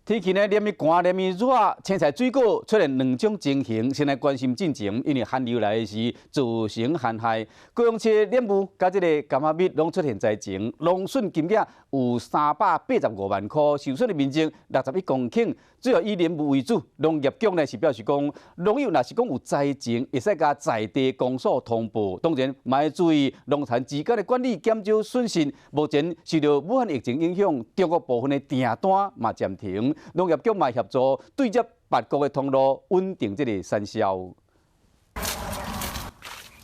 天氣呢，連日寒，連日熱，青菜水果出現兩種情形，先來關心進前，因為寒流來的時造成旱害。高雄市蓮霧佮這個柑仔蜜攏出現災情，農損金額有385萬箍，受損的面積61公頃，主要以蓮霧為主。農業局呢是表示講，農友若是講有災情，會使共在地公所通報。當然，嘛愛注意農田之間的管理，減少損失。目前受著武漢疫情影響，中國部分的訂單嘛暫停。農業局嘛協助對接別國的通路，穩定這個產銷。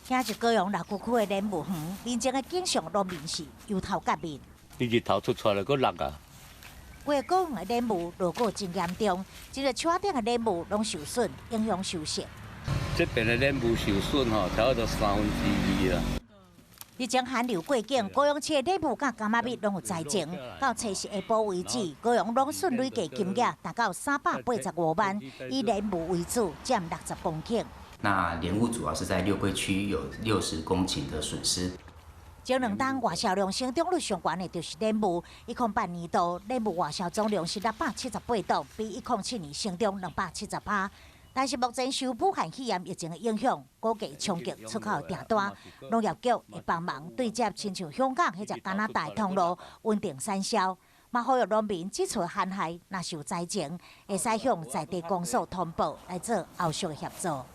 今日高雄六龜區的蓮霧園，面前的景象攏面是油頭革面。你日頭出出來，閣落啊！規個高雄的蓮霧落果真嚴重，這個樹頂的蓮霧攏受損，影響收成。這邊的蓮霧受損吼，差不多2/3啦。日前寒流過境，高雄市的蓮霧佮柑仔蜜攏有災情。到初四下晡為止，高雄農損累計金額達到385萬，以蓮霧為主，佔60公頃。那蓮霧主要是在六龜區有60公頃的損失。前兩冬外銷量成長率上懸的就是蓮霧，108年度蓮霧外銷總量是678噸，比107年成長270%。但是目前受武漢肺炎疫情的影響，估計衝擊出口訂單，農業局會幫忙對接親像香港彼隻加拿大通路穩定產銷，嘛呼籲農民這次旱害若是有災情，會使向在地公所通報來做後續的協助。